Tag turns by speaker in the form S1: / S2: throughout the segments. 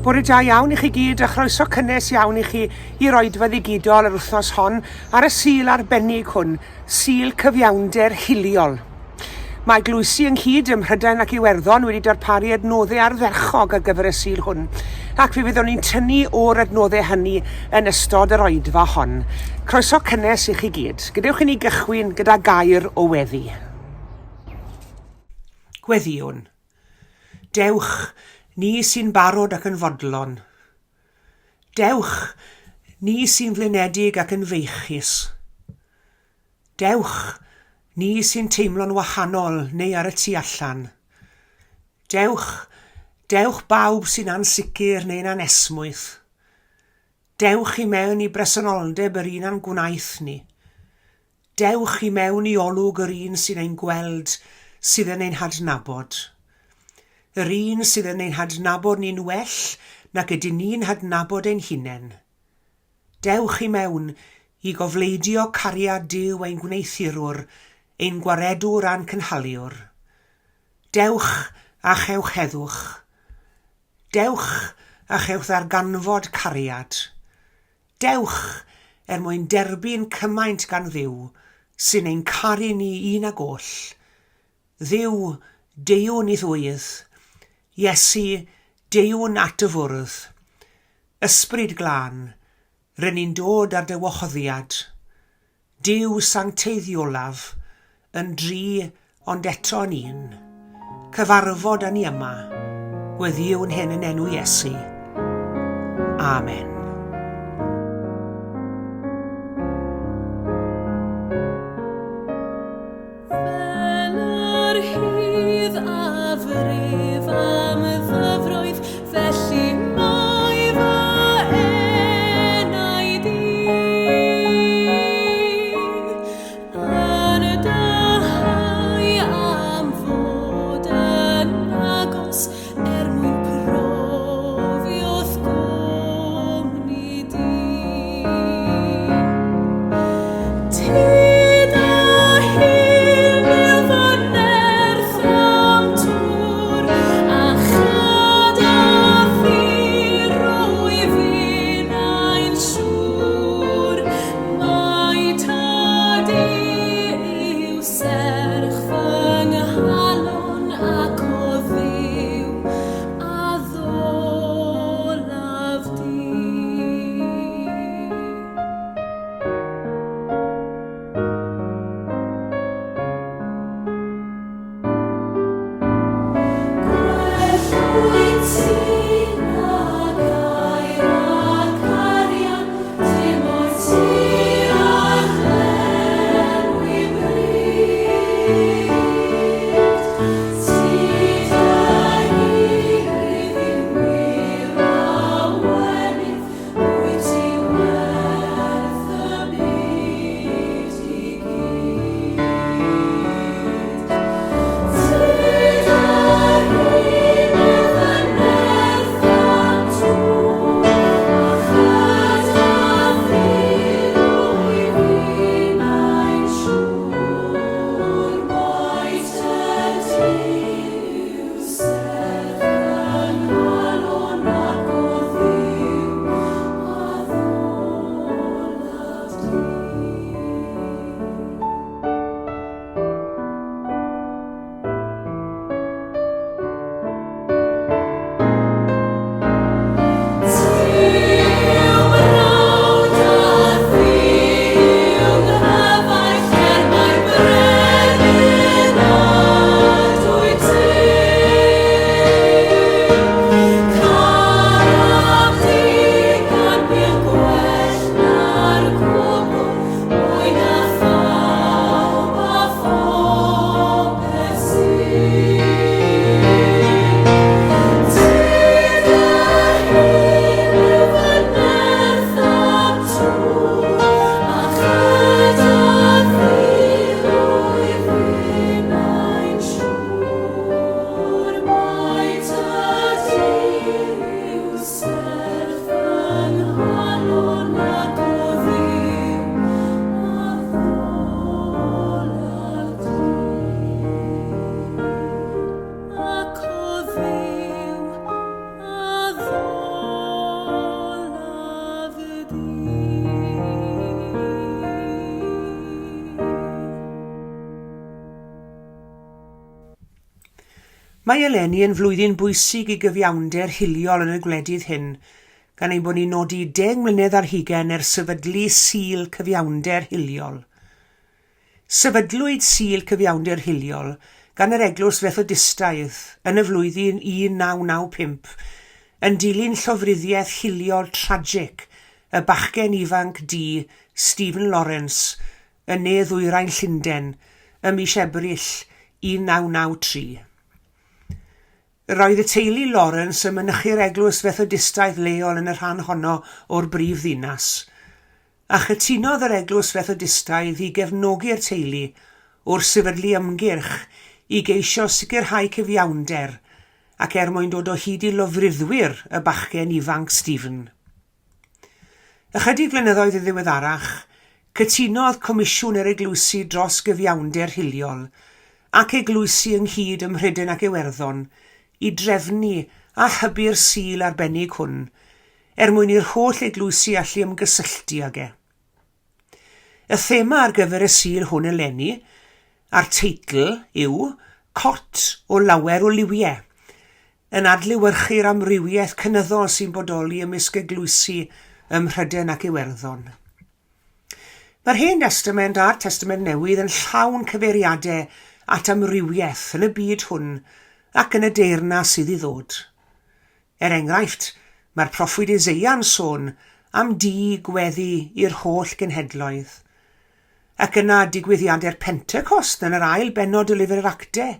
S1: Bore da iawn i chi gyd a chroeso cynnes iawn i chi i'r oedfa ddigidol yr wythnos hon ar y Sul arbennig hwn, Sul Cyfiawnder Hiliol. Mae eglwysi ynghyd ym Mhrydain ac Iwerddon wedi darparu adnoddau ardderchog ar gyfer y Sul hwn, ac fe fyddwn ni'n tynnu o'r adnoddau hynny yn ystod yr oedfa hon. Croeso cynnes i chi gyd. Gadewch i ni gychwyn gyda gair o weddi. Gweddïwn. Dewch, ni sy'n barod ac yn fodlon. Dewch, ni sy'n flinedig ac yn feichus. Dewch, ni sy'n teimlo'n wahanol neu ar y tu allan. Dewch, dewch bawb sy'n ansicr neu'n anesmwyth. Dewch i mewn i bresenoldeb yr un a'n gwnaeth ni. Dewch i mewn i olwg yr un sy'n ein gweld, sydd yn ein hadnabod. Yr un sydd yn ein hadnabod ni'n well nag ydyn ni'n hadnabod ein hunain. Dewch i mewn i gofleidio cariad Duw ein gwneuthurwr, ein gwaredwr a'n cynhaliwr. Dewch a chewch heddwch. Dewch a chewch ddarganfod cariad. Dewch, er mwyn derbyn cymaint gan Dduw, sy'n ein caru ni un ag oll. Dduw, deuwn i'th ŵydd. Iesu, deuwn at dy fwrdd. Ysbryd Glân, rŷn ni'n dod ar dy wahoddiad. Duw sancteiddiolaf, yn dri ond eto yn un. Cyfarfod â ni yma. Gweddïwn hyn yn enw Iesu. Amen.
S2: Fel yr hydd a frif am ddyfroedd, felly mae fy enaid i yn dyhau am fod yn agos er mwyn profi o'th gwmni.
S1: Mae eleni yn flwyddyn bwysig i gyfiawnder hiliol yn y gwledydd hyn, gan ein bod ni'n nodi 10 mlynedd ar hugain ers sefydlu Sul Cyfiawnder Hiliol. Sefydlwyd Sul Cyfiawnder Hiliol gan yr Eglwys Fethodistaidd yn y flwyddyn 1995 yn dilyn llofruddiaeth hiliol tragic y bachgen ifanc du Stephen Lawrence yn ne-ddwyrain Llundain ym mis Ebrill 1993. Roedd y teulu Lawrence yn mynychu'r eglwys Fethodistaidd leol yn y rhan honno o'r brif ddinas, a chytunodd yr eglwys Fethodistaidd i gefnogi'r teulu wrth sefydlu ymgyrch i geisio sicrhau cyfiawnder ac er mwyn dod o hyd i lofruddwyr y bachgen ifanc Stephen. Ychydig flynyddoedd yn ddiweddarach, cytunodd Comisiwn yr Eglwysi dros Gyfiawnder Hiliol ac eglwysi ynghyd ym Mhrydain ac Iwerddon i drefnu a hybu'r Sul arbennig hwn er mwyn i'r holl eglwysi allu ymgysylltu ag e. Y thema ar gyfer y Sul hwn eleni, a'r teitl, yw 'Cot o Lawer o Liwiau'. yn adlewyrchu'r amrywiaeth cynyddol sy'n bodoli ymysg eglwysi ym Mhrydain ac Iwerddon. Mae'r Hen Destament a'r Testament Newydd yn llawn cyfeiriadau at amrywiaeth yn y byd hwn ac yn y deyrnas sydd i ddod. Er enghraifft, mae'r proffwyd Eseia'n sôn am dŷ gweddi i'r holl genhedloedd. Ac yna digwyddiadau'r Pentecost yn yr ail bennod o Lyfr yr Actau,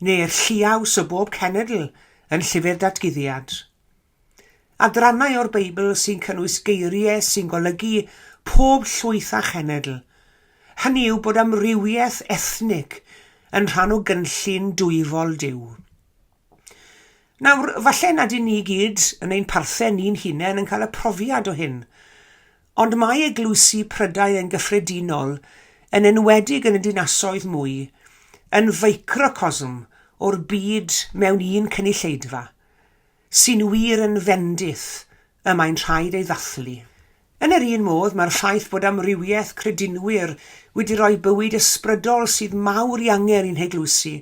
S1: neu'r lliaws o bob cenedl yn Llyfr Datguddiad. Adrannau o'r Beibl sy'n cynnwys geiriau sy'n golygu pob llwyth a chenedl, hynny yw bod amrywiaeth ethnig yn rhan o gynllun dwyfol Duw. Nawr, falle nad y'n ni gyd yn ein parthau ni'n hunain yn cael y profiad o hyn, ond mae eglwysi Prydain yn gyffredinol, yn enwedig yn y dinasoedd mwy, yn feicrocosm o'r byd mewn un cynulleidfa, sy'n wir yn fendith y mae'n rhaid ei ddathlu. Yn yr un modd, mae'r ffaith bod amrywiaeth credinwyr wedi rhoi bywyd ysbrydol sydd mawr i angen i'n heglwysi,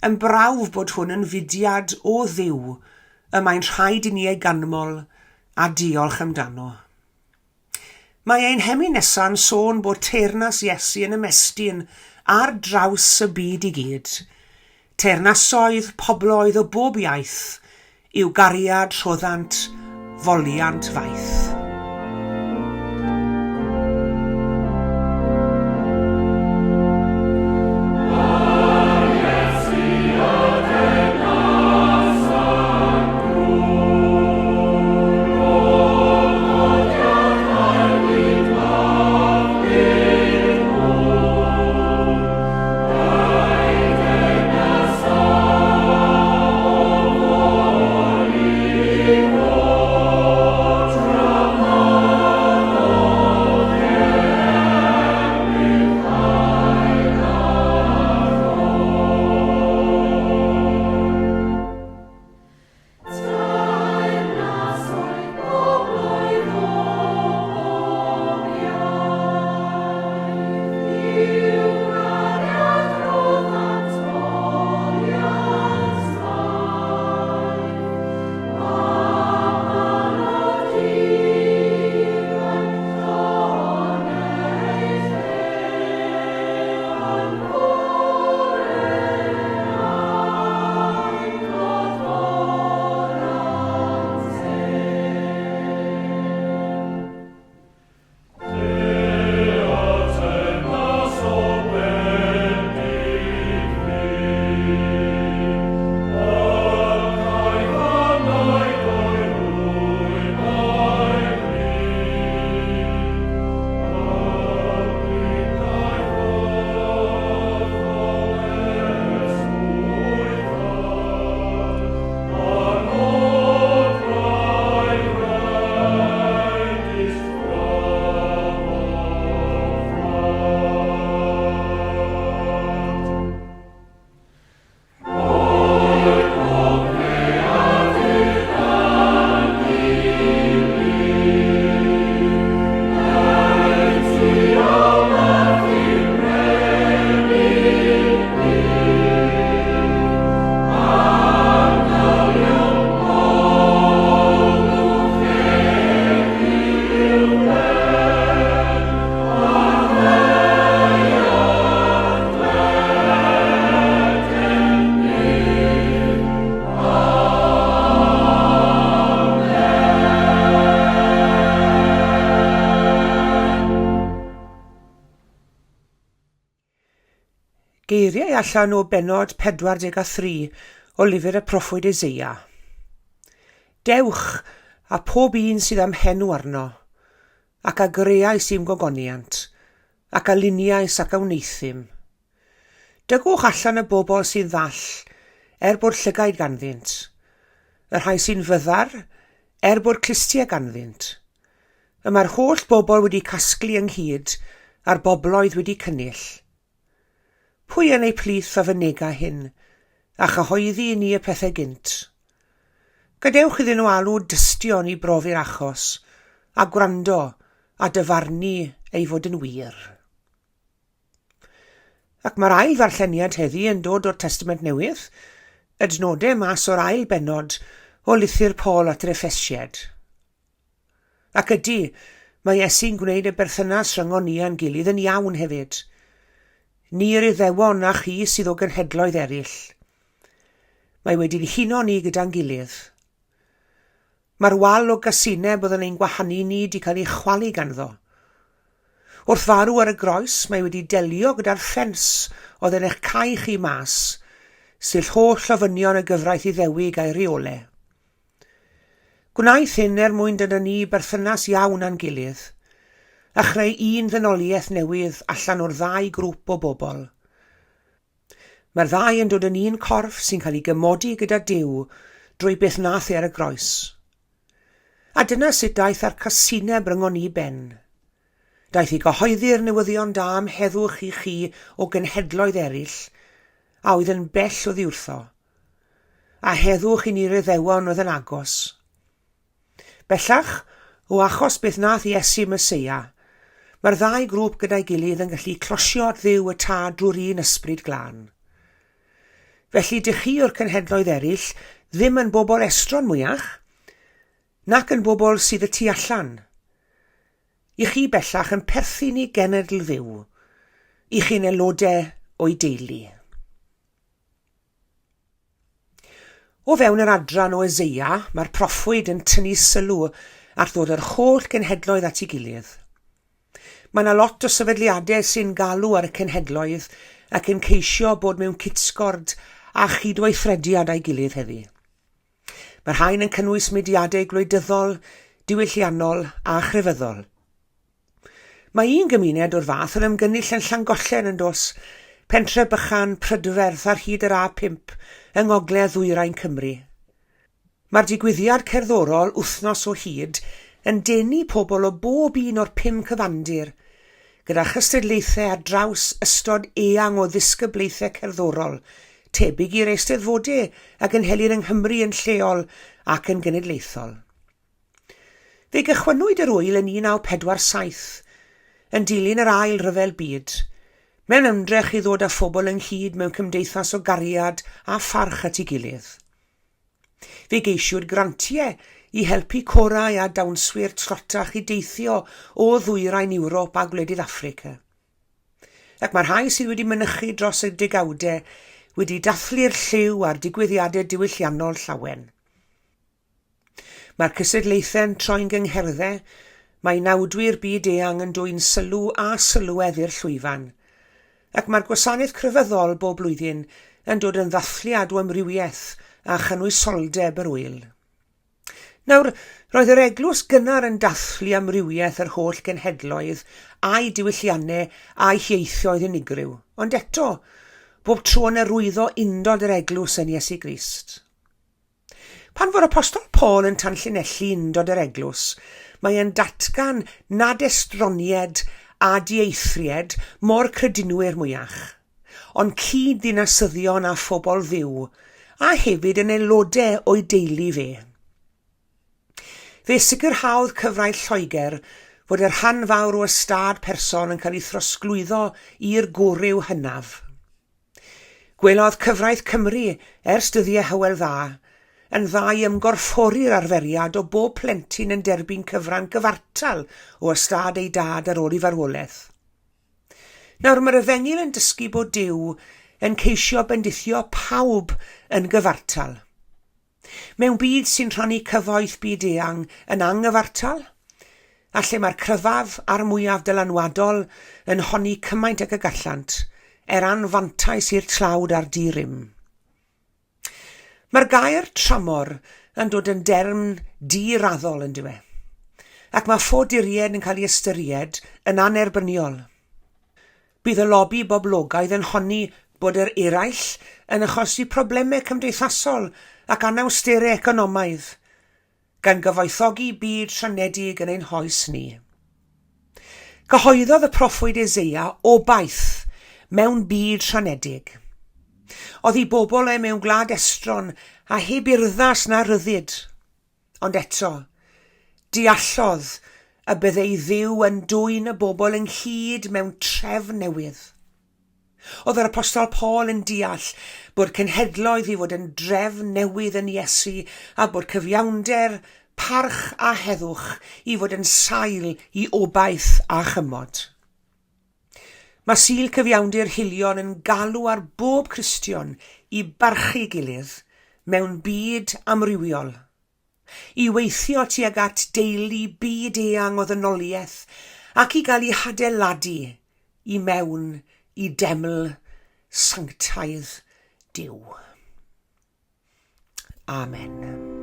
S1: yn brawf bod hwn yn fudiad o Dduw y mae'n rhaid i ni ei ganmol a diolch amdano. Mae ein hemyn nesa'n sôn bod teyrnas Iesu yn ymestyn ar draws y byd i gyd. Teyrnasoedd pobloedd o bob iaith I'w gariad rhoddant foliant faith. Geiriau allan o bennod 43 o lyfr y proffwyd Eseia. Dewch, a phob un sydd am henw arno, ac a greais i'm gogoniant, ac a luniais ac a wneuthum. Dygwch allan y bobl sy'n ddall, er bod llygaid ganddynt, y rhai sy'n fyddar, er bod clustiau ganddynt. Y mae'r holl bobl wedi casglu ynghyd, a'r bobloedd wedi cynnull. Pwy yn eu plith a fynega hyn, a chyhoeddi i ni y pethau gynt? Gadewch iddyn nhw alw dystion i brofi'r achos, a gwrando, a dyfarnu ei fod yn wir. Ac mae'r ail ddarlleniad heddi yn dod o'r Testament Newydd, adnodau mas o'r ail bennod o lythyr Paul at yr Effesiaid. Ac ydy, mae Iesu'n gwneud y berthynas rhyngon ni a'n gilydd yn iawn hefyd. Ni yr Iddewon a chi sydd o genhedloedd eraill. Mae wedi'n huno ni gyda'n gilydd. Mae'r wal o gasineb oedd yn ein gwahanu ni 'di cael ei chwalu ganddo. Wrth farw ar y groes, mae wedi delio gyda'r ffens oedd yn eich cau chi mas, syll holl ofynion y gyfraith Iddewig a'i rheole. Gwnaeth hyn er mwyn dod â ni i berthynas iawn â'n gilydd, a chreu un ddynoliaeth newydd allan o'r ddau grŵp o bobl. Mae'r ddau yn dod yn un corff sy'n cael ei gymodi gyda Duw drwy beth nath e ar y groes. A dyna sut daeth â'r casineb ryngon ni i ben. Daeth i gyhoeddi'r newyddion da am heddwch i chi o genhedloedd eraill a oedd yn bell oddi wrtho, a heddwch i ni'r Iddewon oedd yn agos. Bellach, o achos beth nath Iesu Meseia, mae'r ddau grŵp gyda'i gilydd yn gallu closio at Dduw y Tad drwy'r un Ysbryd Glân. Felly, dych chi o'r cenhedloedd eraill ddim yn bobl estron mwyach, nac yn bobl sydd y tu allan. I chi bellach yn perthyn i genedl Dduw, i chi'n aelodau o'i deulu. O fewn yr adran o Eseia, mae'r proffwyd yn tynnu sylw at ddod yr holl genhedloedd at ei gilydd. Mae yna lot o sefydliadau sy'n galw ar y cenhedloedd ac yn ceisio bod mewn cytgord a chydweithrediad â'i gilydd heddi. Mae'r rhain yn cynnwys mudiadau gwleidyddol, diwylliannol a chrefyddol. Mae un gymuned o'r fath yn ymgynnull yn Llangollen yn dos, pentre bychan prydferth ar hyd yr A5 yng ngogledd ddwyrain Cymru. Mae'r digwyddiad cerddorol wythnos o hyd yn denu pobl o bob un o'r pum cyfandir, gyda chystadlaethau ar draws ystod eang o ddisgyblaethau cerddorol, tebyg i'r Eisteddfodau a gynhelir yng Nghymru yn lleol ac yn genedlaethol. Fe gychwynnwyd yr ŵyl yn 1947, yn dilyn yr Ail Ryfel Byd, mewn ymdrech i ddod â phobl ynghyd mewn cymdeithas o gariad a pharch at ei gilydd. Fe geisiwyd grantiau i helpu corau a dawnswyr tlotach i deithio o ddwyrain Ewrop a gwledydd Affrica. Ac mae'r rhai sydd wedi mynychu dros y degawdau wedi dathlu'r lliw a'r digwyddiadau diwylliannol llawen. Mae'r cystadlaethau'n troi'n gyngherddau, mae nawdwyr byd eang yn dwyn sylw a sylwedd i'r llwyfan, ac mae'r gwasanaeth crefyddol bob blwyddyn yn dod yn ddathliad o amrywiaeth a chynwysoldeb yr ŵyl. Nawr, roedd yr eglwys gynnar yn dathlu amrywiaeth yr holl genhedloedd a'u diwylliannau a'u hieithoedd unigryw, ond eto, bob tro yn arwyddo undod yr eglwys yn Iesu Grist. Pan fo'r Apostol Paul yn tanllinellu undod yr eglwys, mae e'n datgan nad estronied a dieithried mo'r credinwyr mwyach, ond cyd-ddinasyddion a phobl Dduw, a hefyd yn aelodau o'i deulu fe. Fe sicrhaodd cyfraith Lloegr fod y rhan fawr o ystâd person yn cael ei throsglwyddo i'r gwryw hynaf. Gwelodd cyfraith Cymru ers dyddiau Hywel Dda yn dda i ymgorffori'r arferiad o bob plentyn yn derbyn cyfran gyfartal o ystâd ei dad ar ôl ei farwolaeth. Nawr, mae'r Efengyl yn dysgu bod Duw yn ceisio bendithio pawb yn gyfartal. Mewn byd sy'n rhannu cyfoeth byd-eang yn anghyfartal, a lle mae'r cryfaf a'r mwyaf dylanwadol yn honni cymaint ag y gallant, er anfantais i'r tlawd a'r di-rym. Mae'r gair tramor yn dod yn derm di-raddol yn dyw e, ac mae ffoaduriaid yn cael ei ystyried yn annerbyniol. Bydd y lobi boblogaidd yn honni bod yr eraill yn achosi problemau cymdeithasol ac anawsterau economaidd, gan gyfoethogi byd rhanedig yn ein hoes ni. Cyhoeddodd y proffwyd Eseia obaith mewn byd rhanedig. Oedd ei bobl e mewn gwlad estron a heb urddas na rhyddid. Ond eto, deallodd y byddai Dduw yn dwyn y bobl ynghyd mewn trefn newydd. Oedd yr Apostol Paul yn deall bod cenhedloedd i fod yn drefn newydd yn Iesu a bod cyfiawnder, parch a heddwch i fod yn sail i obaith a chymod. Mae Sul Cyfiawnder Hilion yn galw ar bob Cristion i barchu gilydd mewn byd amrywiol, i weithio tuag at deulu byd eang o ddynoliaeth ac i gael eu hadeiladu i mewn i deml sanctaidd Duw. Amen.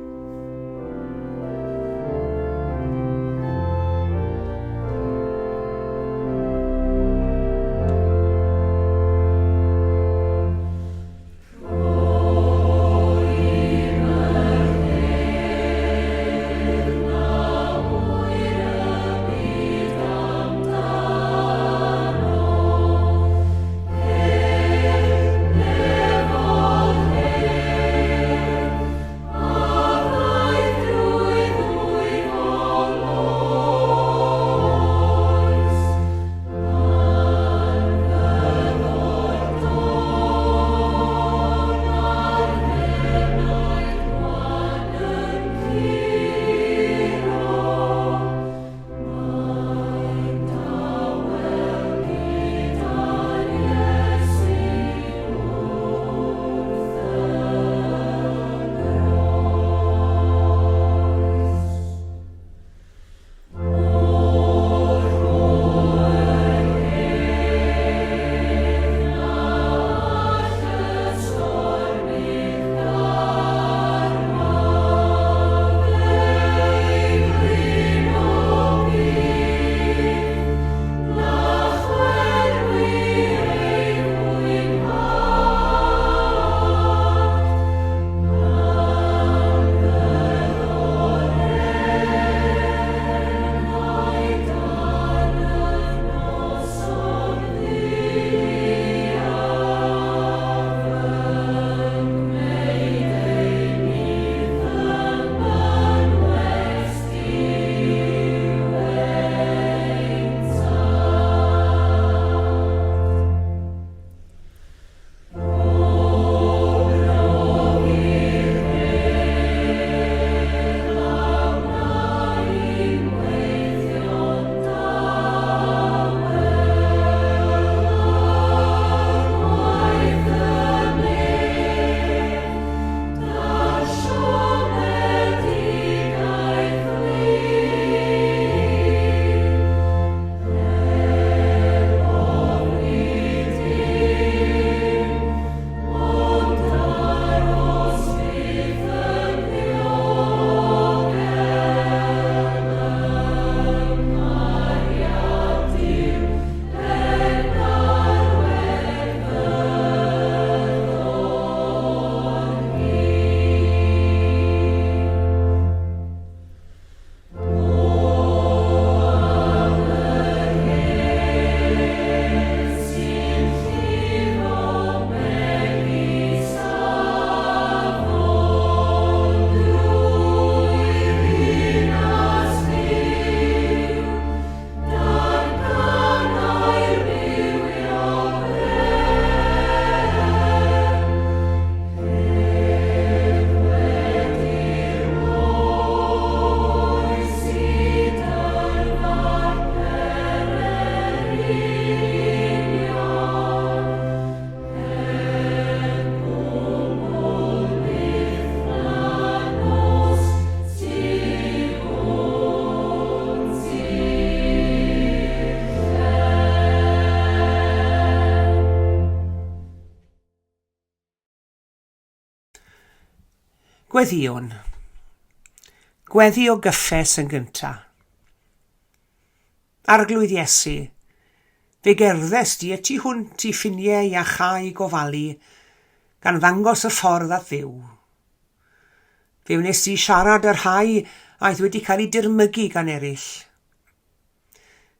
S1: Gweddïwn. Gweddi o gyffes yn gynta. Arglwydd Iesu, fe gerddes di y tu hwnt i ffiniau iachau gofalu, gan ddangos y ffordd at Dduw. Fe wnes di siarad â'r rhai aeth wedi cael eu dirmygu gan eraill.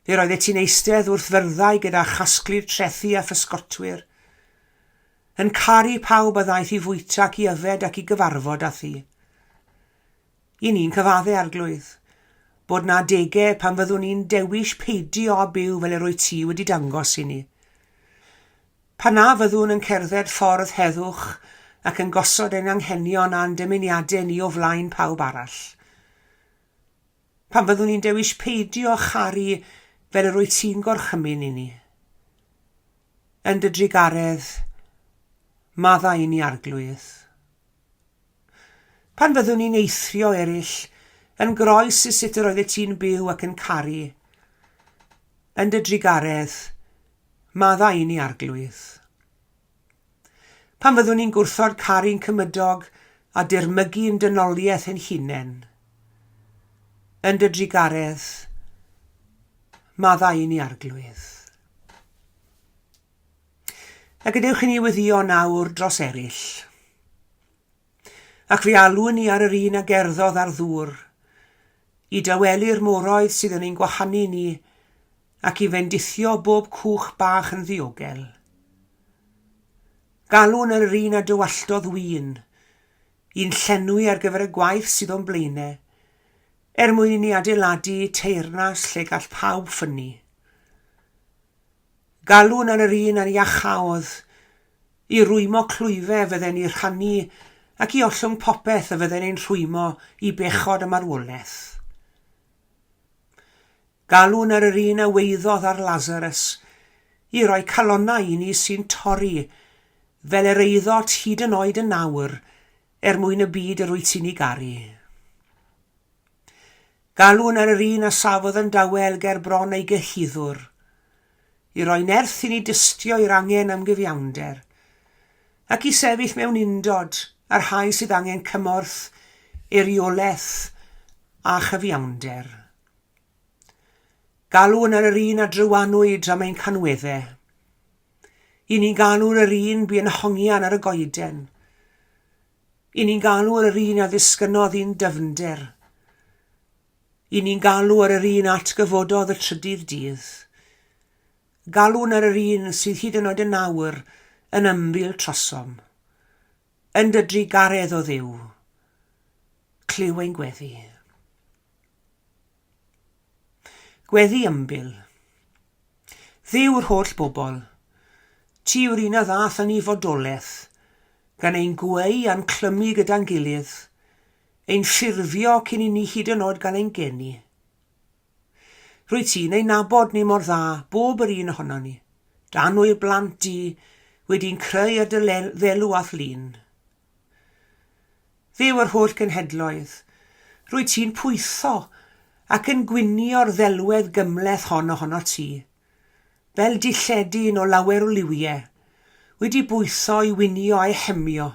S1: Fe roeddet ti'n eistedd wrth fyrddau gyda chasglu'r trethi a physgotwyr, yn caru pawb a ddaeth i fwyta ac i yfed ac i gyfarfod â thi. I ni'n cyfadde, Arglwydd, bod 'na adege pan fyddwn ni'n dewis peidio â byw fel yr wyt ti wedi dangos i ni. Pan na fyddwn yn cerdded ffordd heddwch ac yn gosod ein anghenion a'n dymuniadau ni o flaen pawb arall. Pan fyddwn ni'n dewis peidio â charu fel yr wyt ti'n gorchymyn i ni. Yn dy drugaredd, maddau i ni Arglwydd. Pan fyddwn ni'n eithrio eraill, yn groes i sut yr oeddet ti'n byw ac yn caru. Yn dy drugaredd, maddau i ni Arglwydd. Pan fyddwn ni'n gwrthod caru'n cymydog a dirmygu'n dynoliaeth ein hunain. Yn dy drugaredd, maddau i ni Arglwydd. A gadewch i ni weddïo nawr dros eraill. Ac fe alwn ni ar yr un a gerddodd ar ddŵr, i dawelu'r moroedd sydd yn ein gwahanu ni, ac i fendithio bob cwch bach yn ddiogel. Galwn ar yr un a dywalltodd win, i'n llenwi ar gyfer y gwaith sydd o'n blaenau, er mwyn i ni adeiladu teyrnas lle gall pawb ffynnu. Galwn ar yr un a'n iachaodd, i rwymo clwyfe fydden ni rhannu ac i ollwng popeth a fydden ein rhwymo i bechod a marwolaeth. Galwn ar yr un a weiddodd ar Lazarus i roi calonnau i ni sy'n torri fel yr eiddot hyd yn oed yn awr er mwyn y byd yr wyt ti'n ei garu. Galwn ar yr un a safodd yn dawel ger bron ei gyhuddwr, i roi nerth i ni dystio i'r angen am gyfiawnder, ac i sefyll mewn undod â'r rhai sydd angen cymorth, eiriolaeth a chyfiawnder. Galwn ar yr un a drywanwyd am ein canweddau. I ni'n galw ar yr un bu'n hongian ar y goeden. I ni'n galw ar yr un a ddisgynnodd i'n dyfnder. I ni'n galw ar yr un atgyfododd y trydydd dydd. Galwn ar yr un sydd hyd yn oed yn awr yn ymbil trosom. Yn dy drugaredd o Dduw, clyw ein gweddi. Gweddi ymbil. Dduw'r holl bobl, ti yw'r un a ddaeth â ni fodolaeth, gan ein gweu a'n clymu gyda'n gilydd, ein ffurfio cyn i ni hyd yn oed gael ein geni. Rwyt ti'n ein nabod ni mor dda, bob yr un ohonon ni, dy annwyl blant di, wedi'n creu ar dy ddelw a'th lun. Dduw yr holl genhedloedd, rwyt ti'n pwytho ac yn gwinio'r ddelwedd gymhleth hon ohonot ti, fel dilledyn o lawer o liwiau, wedi bwytho i winio a'i hemio.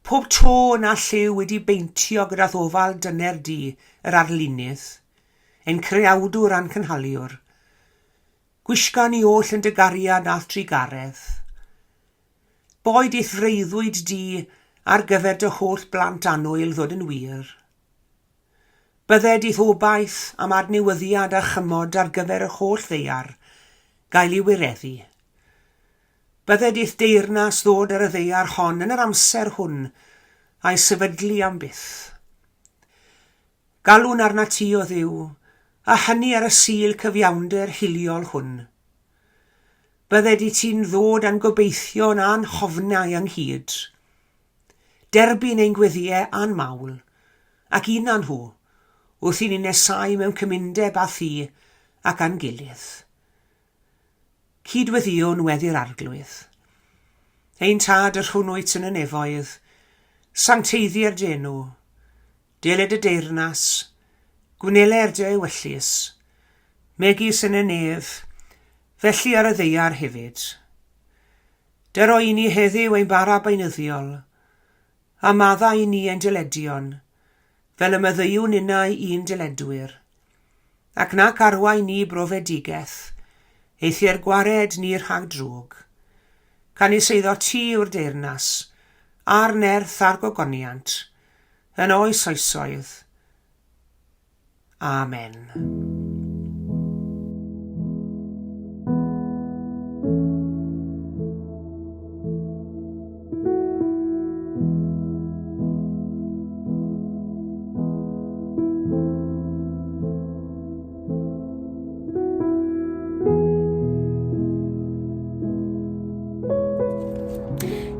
S1: Pob tôn a lliw wedi beintio gyda'th ofal dyner di, yr arlunydd, ein creawdwr a'n cynhaliwr. Gwisga ni oll yn dy gariad a'th drugaredd. Boed i'th freuddwyd di ar gyfer dy holl blant annwyl ddod yn wir. Bydded i'th obaith am adnewyddiad a chymod ar gyfer yr holl ddaear gael ei wireddu. Bydded i'th deyrnas ddod ar y ddaear hon yn yr amser hwn a'i sefydlu am byth. Galwn arnat ti, O Dduw, a hynny ar y Sul cyfiawnder hiliol hwn. Bydded i ti'n ddod â'n gobeithion a'n hofnau ynghyd. Derbyn ein gweddïau a'n mawl, ac un â nhw, wrth i ni nesáu mewn cymundeb â thi ac â'n gilydd. Cyd-weddïwn weddi'r Arglwydd. Ein Tad yr hwn wyt yn y nefoedd, sancteiddier dy enw, Deled dy deyrnas, gwneler dy ewyllys, megis yn y nef, felly ar y ddaear hefyd. Dyro i ni heddiw ein bara beunyddiol, A maddau i ni ein dyledion, fel y maddeuwn ninnau i'n dyledwyr. Ac nac arwain ni brofedigaeth, eithr gwared ni rhag drwg. Canys eiddo ti yw'r deyrnas, a'r nerth a'r gogoniant, yn oes oesoedd. Amen.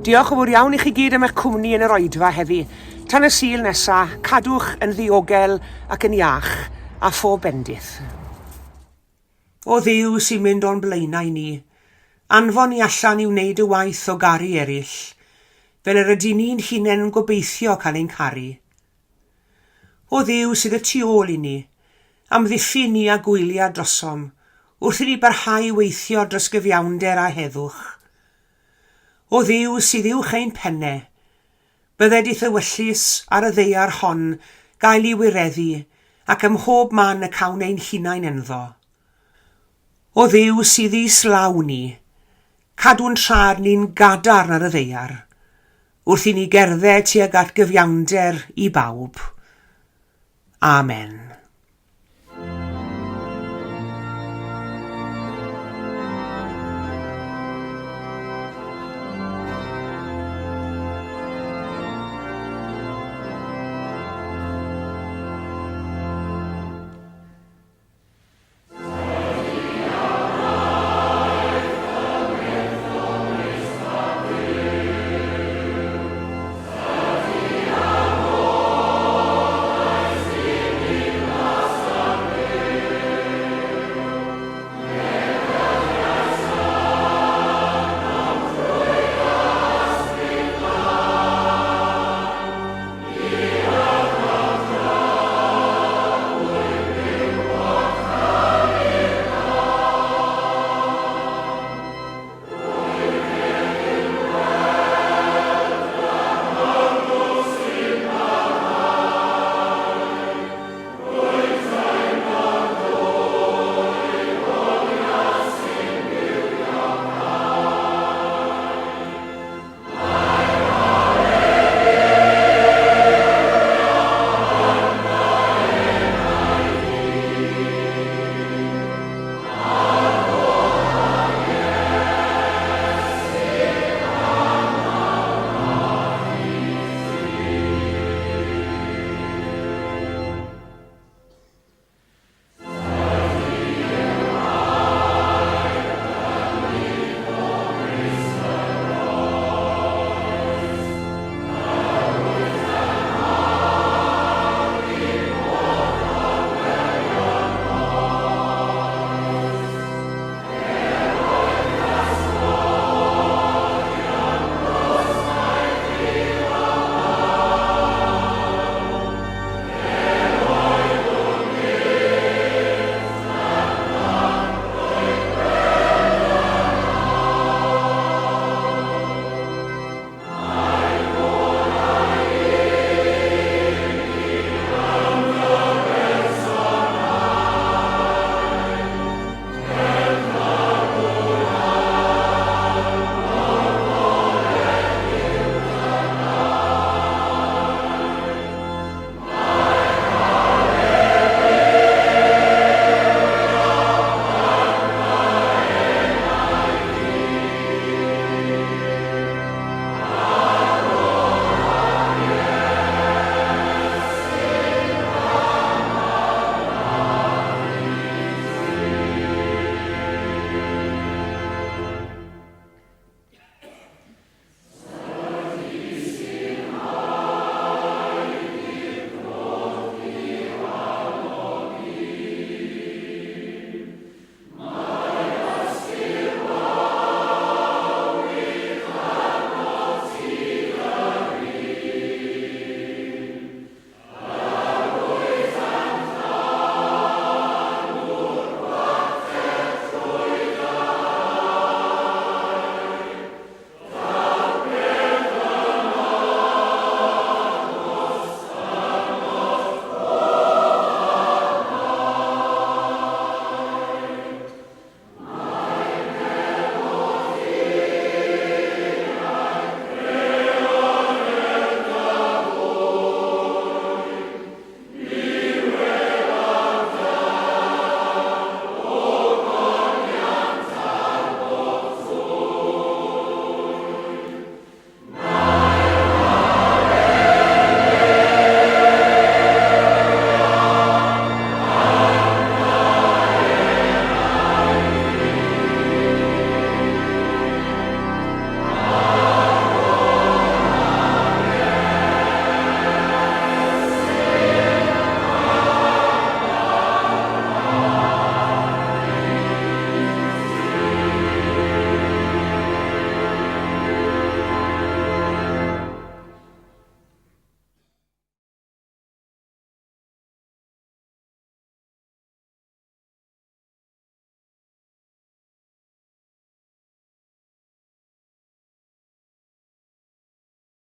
S1: Diolch yn fawr iawn i chi gyd am eich cwmni yn yr oedfa heddi. Tan y Sul nesa, cadwch yn ddiogel ac yn iach, a phob bendith. O Dduw sy'n mynd o'n blaenau ni, anfon ni allan i wneud y waith o garu eraill, fel yr ydyn ni'n hunain yn gobeithio cael ein caru. O Dduw sydd y tu ôl i ni, amddiffyn ni a gwylia drosom, wrth i ni barhau i weithio dros gyfiawnder a heddwch. O Dduw sydd uwch ein penne, Bydded i'th ewyllys ar y ddaear hon gael ei wireddu, ac ym mhob man y cawn ein hunain ynddo. O Dduw sydd islaw ni, cadw'n traed ni'n gadarn ar y ddaear, wrth i ni gerdded tuag at gyfiawnder i bawb. Amen.